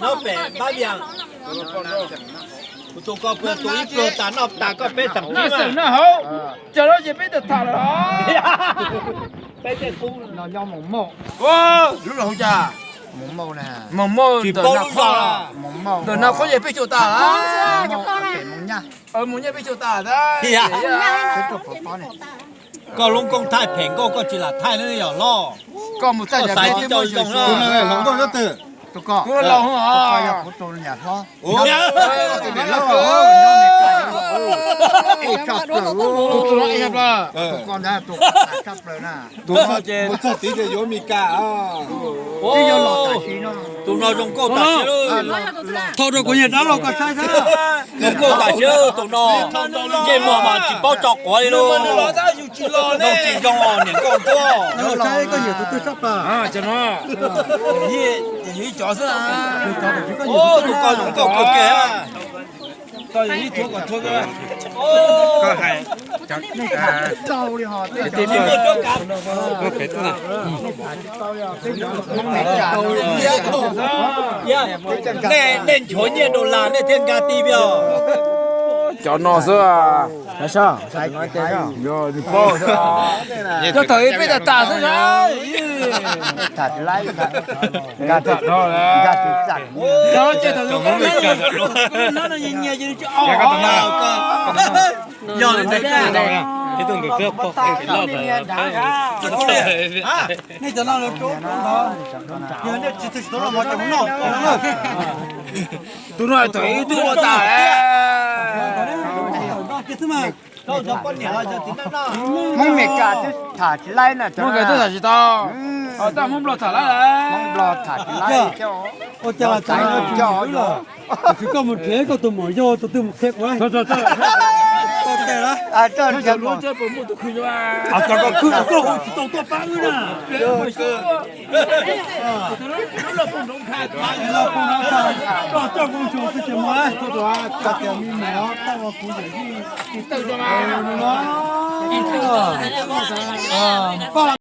Nyob pem Pab Vias. Kuv tus ko puas tus ib pluag tas noj tas koj peb xeem xwb na hauv. Cov no ces peb tawm tham lawm. Peb tej qub no nyob Moos Mauj. Lub los hu cas? Moos Mauj na. Moos Mauj. Tsis paub lub zos. Ntawm no qhuab yeej peb caug tas lawm. Moos Nyiaj peb caug tas. Koj lub nkauj thaij phem nkauj koj tsis lam thaij na yom loj. Koj mus thaij xaiv tib co zoo na. Hluas nkauj nyob twg? Kuv los kuv tus niam hlob. Mus txog tid ces yuav Mes Kas. Tus no zoo nkauj tam sim. Thauj rau kuv yawg dab laug koj saib xwb. Zoo nkauj tam sim tus no. Ntsej muag mas tsis paub tso quav li lauj. Zoo tsis zoo niam nkauj ntsuab. Tus ko zoo nkauj kawg kiag. Nej nchuav nyiaj dollar nej thiaj nkag tib os. Cov no xwb. Cov thaum ub peb tham tham xwb. Cov ces thaum ub nyias nyias ces tsis au. Yog li ntawd, nej cov no los rau, yog nej tsis tau tsis tau los mov ces mus noj. Tus no thaum ub twb ua tas. Hmoob Mes Kas twb tham tsis laib na. Hmoob Mes Kas twb tham tsis tau. Tab Hmoob Nplog tham laib. Hmoob Nplog tham tsis laib. Ua cas los tsis koj mus nrhiav koj tus muam yau tus twg mus qhia kuv. Koj tes lawm. Koj tes lawm. Koj hu tsis tau tuaj pab wb na. Koj coj kuv mus xyuas xwb ces mus. Koj tias me nyuam tau ua kuv yawm yij.